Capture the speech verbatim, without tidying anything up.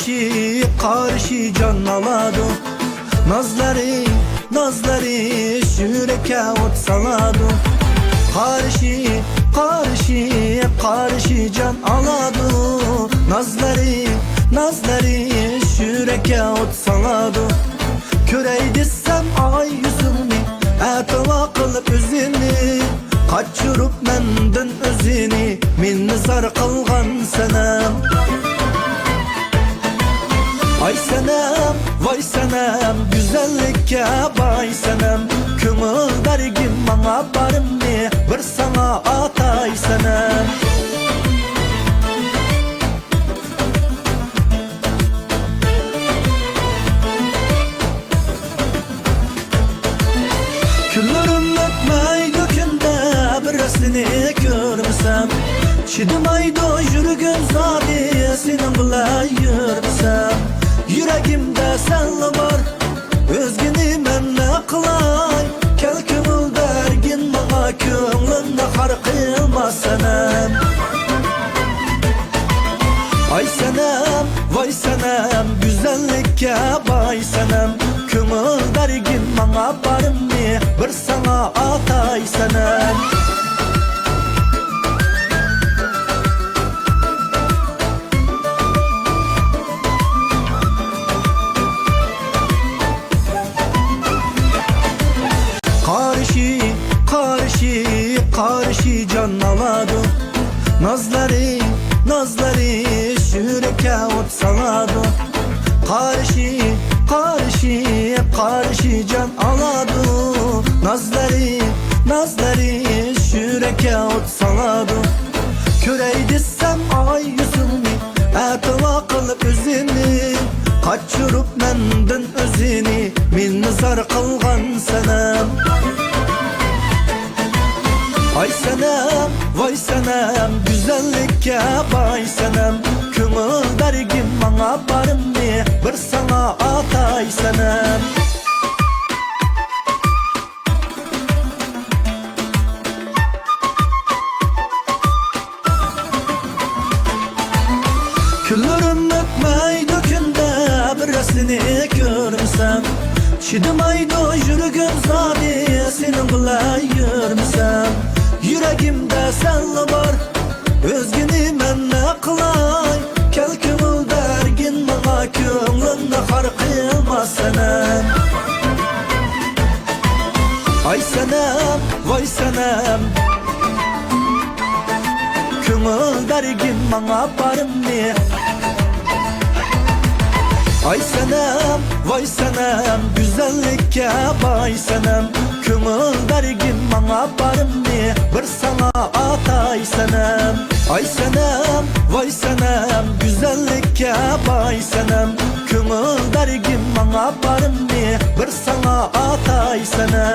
قارىشى جان ئالىدۇ، نازلىرى، نازلىرى يۈرەككە ئوت سالىدۇ. قارىشى، قارىشى، قارىشى جان ئالىدۇ، نازلىرى، نازلىرى يۈرەككە ئوت سالىدۇ. كۆرەي دېسەم ئاي يۈزۈڭنى، ئەتىۋا قىلىپ ئۆزىنى، قاچۇرۇپ مەندىن ئۆزىنى، مېنى زار قىلغان سەنەم. ئاي سەنەم، ۋاي سەنەم، گۈزەللىككە باي سەنەم، كۆڭۈل بەرگىن ماڭا بارىمنى، بىر ساڭا ئاتاي سەنەم. كۈنلىرىم ئۆتمەيدۇ كۈندە بىر سېنى كۆرمىسەم، چىدىمايدۇ يۈرىكىم زادى سېنىڭ بىلەن يۈرمىسەم. يۈرىكىمدە سەنلا بار، ئۆزگىنى مەن نە قىلاي؟ كەل كۆڭۈل بەرگىن ماڭا، كۆڭلۈمنى خار قىلما سەنەم. ئاي سەنەم، ۋاي سەنەم، گۈزەللىككە باي سەنەم، كۆڭۈل بەرگىن ماڭا بارىمنى، بىر ساڭا ئاتاي سەنەم. قارىشى، قارىشى، قارىشى جان ئالىدۇ، نازلىرى، نازلىرى يۈرەككە ئوت سالىدۇ. قارىشى، قارىشى، قارىشى جان ئالىدۇ، نازلىرى، نازلىرى يۈرەككە ئوت سالىدۇ. كۆرەي دېسەم ئاي يۈزۈڭنى، ئەتىۋا قىلىپ ئۆزىنى، قاچۇرۇپ مەندىن ئۆزىنى، مېنى زار قىلغان سەنەم. ئاي سەنەم، ۋاي سەنەم، گۈزەللىككە باي سەنەم، كۆڭۈل بەرگىن ماڭا بارىمنى، بىر ساڭا ئاتاي سەنەم. كۈنلىرىم ئۆتمەيدۇ كۈندە بىر سېنى كۆرمىسەم، چىدىمايدۇ يۈرىكىم زادى سېنىڭ بىلەن يۈرمىسەم. يۈرىكىمدە سەنلا بار، ئۆزگىنى مەن نە قىلاي؟ كەل كۆڭۈل بەرگىن ماڭا، كۆڭلۈمنى خار قىلما سەنەم. ئاي سەنەم، ۋاي سەنەم، كۆڭۈل بەرگىن ماڭا بارىمنى. ئاي سەنەم، ۋاي سەنەم، گۈزەللىككە باي سەنەم، كۆڭۈل بەرگىن ماڭا بارىمنى، بىر ساڭا ئاتاي سەنەم. ئاي سەنەم، ۋاي سەنەم، گۈزەللىككە باي سەنەم، كۆڭۈل بەرگىن ماڭا بارىمنى، بىر ساڭا ئاتاي سەنەم.